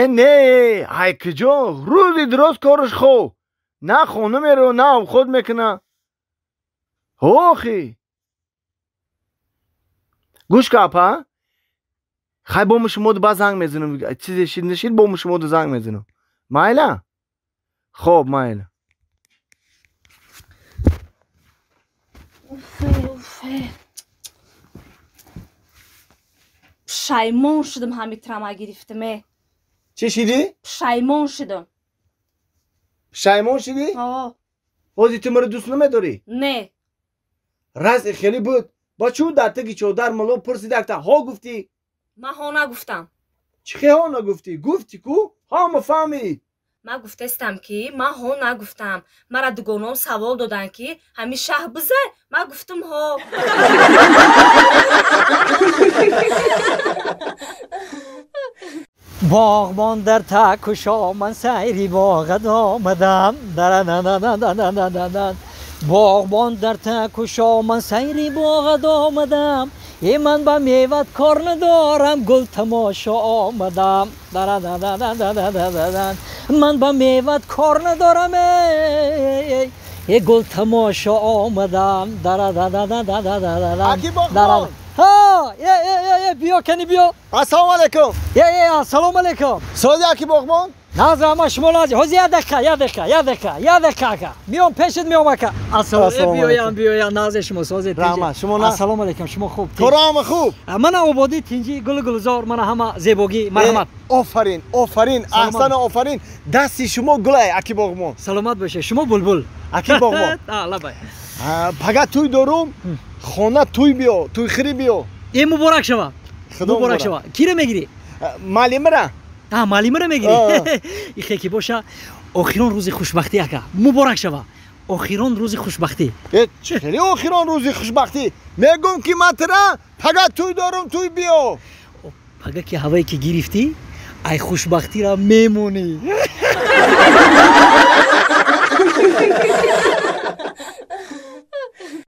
Э не, ай куҷо? Рӯзи дуроз кораш хоб. На хона меро, на обход мекуна. Охи. Гӯш ка апа. Хай бо шумо ба занг мезанам. Чизе шид нашид бо шумо занг мезанам. Майла? Хоб, майла. Пушаймон шудам ҳами трама гирифтаме. Чӣ шидӣ? Пушаймон шудам. Пушаймон шидӣ? Ҳозир ту маро дӯст намедорӣ? Не. Разъи хеле буд. Ба чӯ дар таги чодар мало пурсидакта ҳо гуфтӣ? Ман ҳо нагуфтам. Чӣ хе ҳо нагуфтӣ? Гуфтӣ ку? Ҳама фаҳмид. Ман гуфтастам ки ман ҳо нагуфтам. Мара дугоном савол доданд ки ҳами шаҳ бизай? Ман гуфтам ҳо. Боғбон дар такушо ман сайри боғат омадам. Боғбон дар такушо ман сайри боғат омадам. Е ман ба меват кор надорам, гул тамошо омадам. Ман ба меват кор надорам, е гул тамошо омадам. Аки боғбон! Ҳа, е е е биё кани биё. Ассалому алайкум. Е е ассалому алайкум. Сози аки боғбон? Назр ама шумо назр. Ҳозир як дақиқа, як дақиқа, як дақиқа, як дақиқа ака. Миём пешит миём ака. Ассалому биёям, биёям назр шумо сози тинҷи. Раҳмат, шумо на. Ассалому алайкум, шумо хуб. Кора ҳама хуб? Мана ободӣ тинҷи, гул гулзор, мана ҳама зебогӣ, марҳамат. Офарин, офарин, аҳсан офарин. Дасти шумо гулай аки боғбон. Саломат бошед. Шумо булбул. Аки боғбон. Лабай. Пага тӯй дорум, хона тӯй биё, тӯйхӯрӣ биё. Э муборак шава. Муборак шава. Киро мегирӣ? Маълимара. Маълимара мегирӣ? Ихе ки боша, охирон рӯзи хушбахтӣ ака. Муборак шава. Охирон рӯзи хушбахтӣ. Э чӣ хеле охирон рӯзи хушбахтӣ? Мегӯм ки ман тира пага тӯй дорум, тӯй биё. Пага ки ҳавае ки гирифтӣ, ай хушбахтиро мемонӣ.